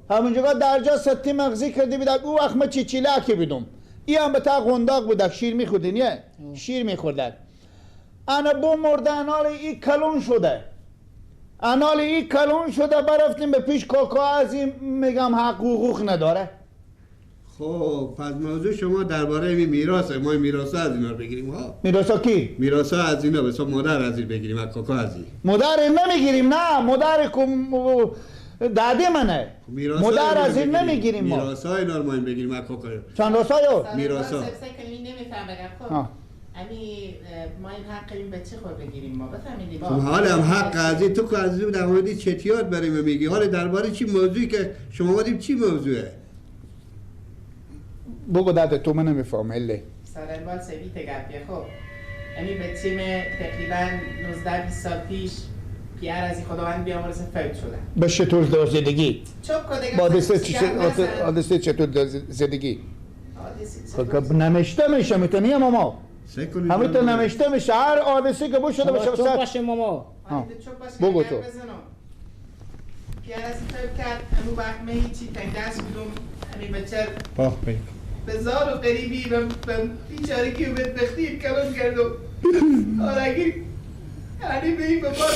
همونجا درجا ستی مغزی کردی بیدک او وقت ما چیچیلکی بیدم ای هم به تا قنداق بودک شیر میخوردین یه شیر میخوردک انا بو مرده انال ای کلون شده انال ای کلون شده برفتیم به پیش کاکا از این میگم حق حقوق نداره. خب پس موضوع شما درباره این میراثه، ما میراث از اینا رو بگیریم ها. میراث کی؟ میراث از اینا به حساب مادر از این بگیریم، از کاکا از این. مادر نمیگیریم، نه مادر داده منه. مادر از این نمیگیریم ما. میراث اینا رو ما بگیریم از کاکا. چند راسایو؟ میراث. نمیفهمم. خب امی ما این حق این بچه خود بگیریم ما بفهمیدیم. خب حالا هم حق قضیه تو قضیه در مورد چتیات برای ما میگی، حالا درباره چی موضوعی که شما بودیم چی موضوعه؟ بگو داده تو من نمیفهمم اله. سالنوال سویت گپیه. خب امی بچه می تقریبا 19 20 سال پیش پیر از خداوند بیامرزه فوت شده. به چطور در زندگی؟ چوب با حادثه چطور در زندگی؟ خب نمیشته میشه میتونی ماما؟ همین تو نمیشته میشه هر حادثه که بوشده باشه چوب باشه ماما. بگو تو. پیر از فوت کرد امو وقت من هیچی تنگ دست بودم امی بچه به زار و غریبی و بیچارگی و بدبختی کلان کردم. آرگی یعنی به این به بار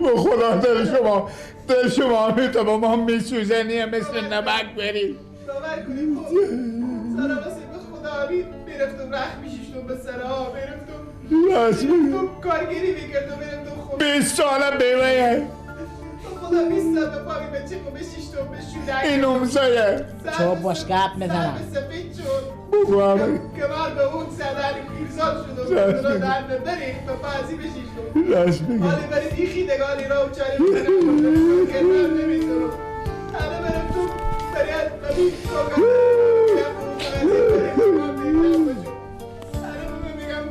به خدا دل شما دل شما میتونم ما میسوزنیه مثل نمک بریم. باور کنیم خب سارا واسه به خدا همین میرفتم رخ میشیشتم به سرها میرفتم کارگری میکردم میرفتم خونه 20 ساله بیوه خدا 20 سال به پامی بچه خو بشیشتم به شولک این امزایه چوب باش گپ میزنم سفید شد بگو همه کمر به اون زدن پیرزاد شد و خدا در به بریخت به پازی بشیشتم راست میگه حالی برای دیخی دگالی را و چاری میکنم کردم نمیتونم حالا برم تو برای ببین میگم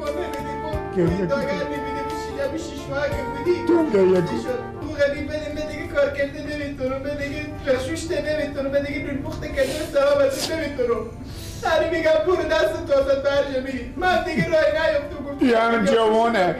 میبینیم شیش ماه که بودی تو غریب بده دیگه کار کرده نمیتونم به دیگه رشوشته نمیتونم به دیگه نون پخته کرده سلام ازت نمیتونم. سری میگم پور دست تو ازت برجمی من دیگه رای نیفتم. یعنی جوانه.